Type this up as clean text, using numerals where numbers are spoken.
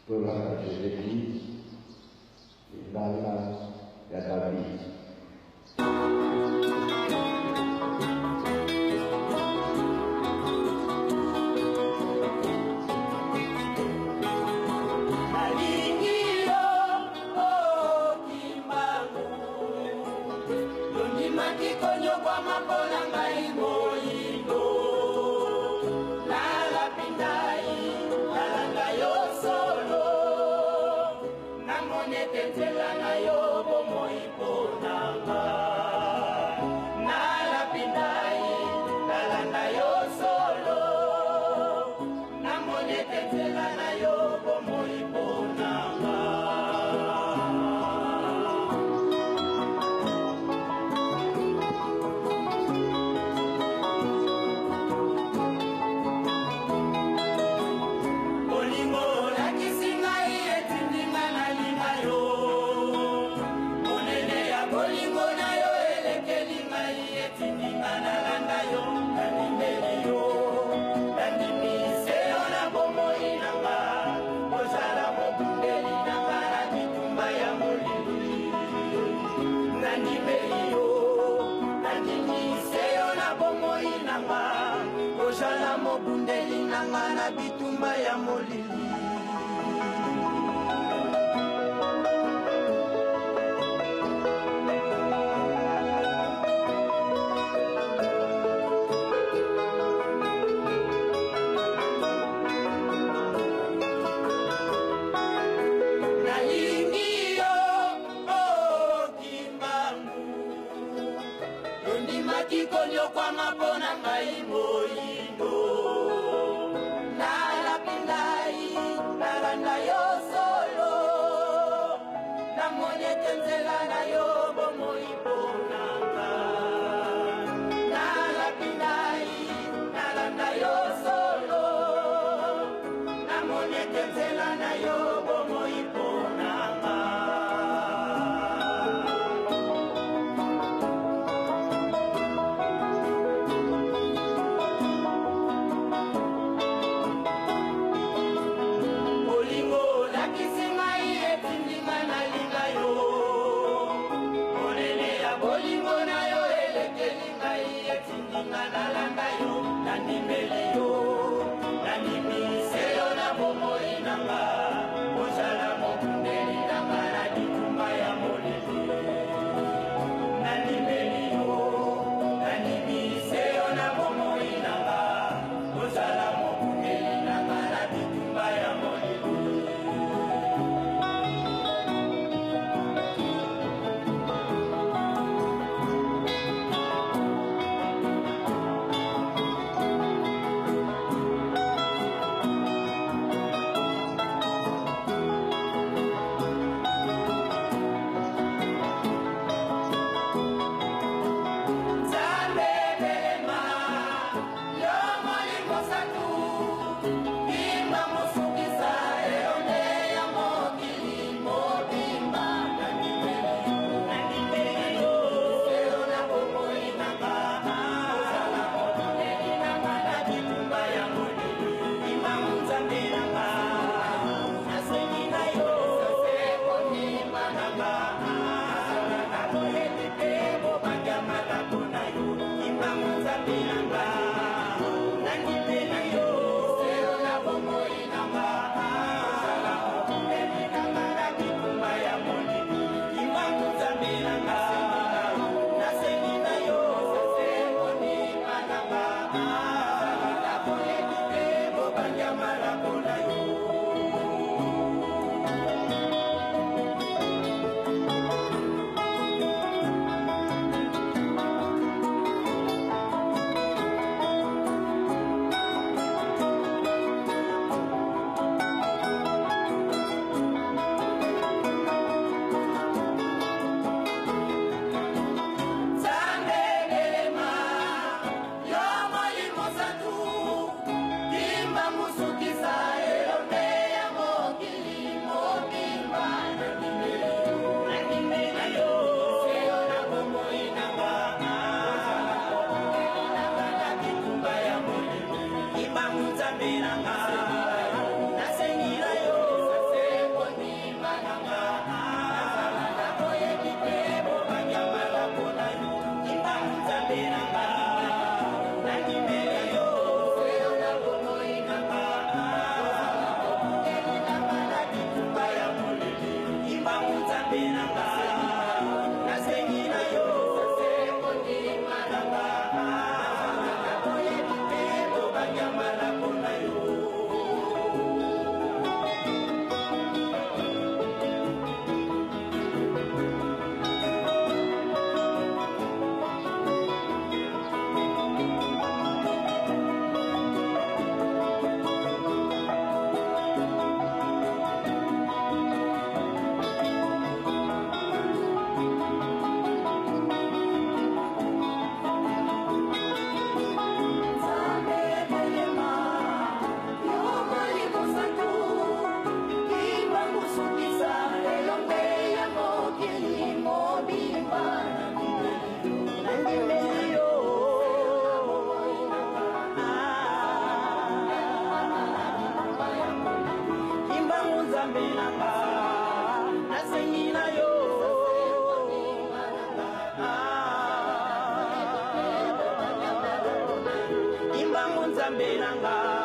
Tolanda Jesus-Christ, libala ya David. Nalingi yo, oh, Kimbangu. Yondimaki konyokwama mpo na ngai moyindo. Nalapi ndai, nalanda yo solo. Namoni ete nzela na yo bomoi mpo na nga. Nalapi ndai, nalanda yo solo. Namoni ete nzela na yo bomoi mpo na nga. Bolingo olakisi ngai etindi nga nalinga yo. Monene ya bolingo na yo elekeli ngai etindi nga nalanda yo. Nandimeli yo, nandimise yo na bomoi na nga. Ozala mobundeli na nga na bitumba ya molili. Nandimeli yo, nandimise yo na bomoi na nga. Ozala mobundeli na nga na bitumba ya molili. Nalingi yo, oh, Kimbangu. Yondimaki konyokwama mpo na ngai moyindo. Nalapi ndai, nalanda yo solo. Namoni ete nzela na yo bomoi mpo na nga. Nalapi ndai, nalanda yo solo. Namoni ete nzela na yo bomoi mpo na nga. Bolingo olakisi ngai etindi nga nalinga yo. Monene ya bolingo na yo elekeli ngai etindi nga nalanda yo. Nandimeli yo, nandimise yo na bomoi na nga. Ozala mobundeli Nzambe na nga.